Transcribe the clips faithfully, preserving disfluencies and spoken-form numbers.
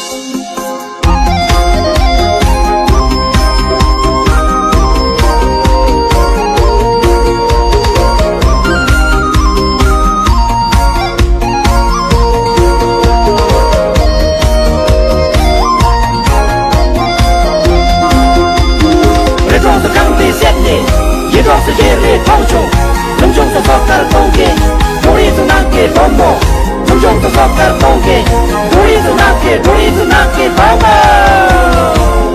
རི་གྲོང་སུ་གངས་ཏི་སེར་ནས། ཡུལ་གྲོང་སུ་ཤེས་རིག་མཐོང་བྱུང་། འཛུམ་ཆུང་སུ་སོག་དཀར་གཏོང་མཁན། འབྲོག་རིགས་སུ་ནང་གི་མགྲོན་པོ། འཛུམ་ཆུང་སུ་སོག་དཀར་གཏོང་མཁན། འབྲོག་རིགས་སུ་ནང་གི་འབྲོག་རིགས་སུ་ནང་གི་མགྲོན་པོ།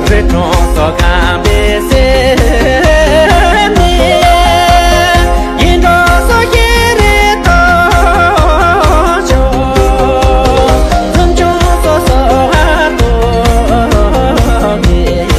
རི་གྲོང་སུ་གངས་ཏི་སེར་ནས། ཡུལ་གྲོང་སུ་ཤེས་རིག་མཐོང་བྱུང་། འཛུམ་ཆུང་སུ་སོག་དཀར་གཏོང་མཁན།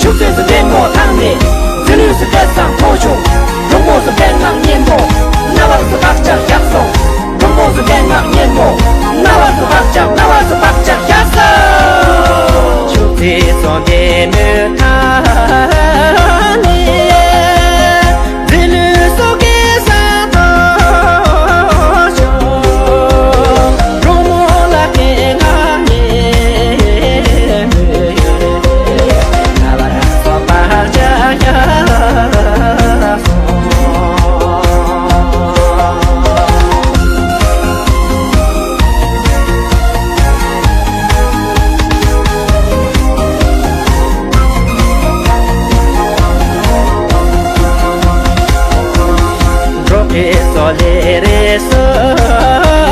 ཆུ་ཚོད་སུ་ལྡན་མོ་ཐང་ནས། རྫི་ལུས་སུ་སྐད་གསང་མཐོ་ཆུང་། གྲོགས་མོ་སུ་སྤེན་ངག་སྙན་མོ། རྣ་བར་སུ་བག་ཆགས་བཞག་སོང་། གྲོགས་མོ་སུ་སྤེན་ངག་སྙན་མོ། རྣ་བར་སུ་བག་ཆགས། རྣ་བར་སུ་བག་ཆགས་བཞག་སོང་། ཆུ་ཚོད་སུ་ལྡན་མོ་ཐང་ནས། རྫི་ལུས་སུ་སྐད་གསང་མཐོ་ཆུང་། གྲོགས་མོ་ལ་སྐད་ངག་སྙན་མོས། རྣ་བར་སོག་པ་བྱ་ཡ་སོང་། འགྲོ་ཁའི་སོ་ལེ་རེ་སོ།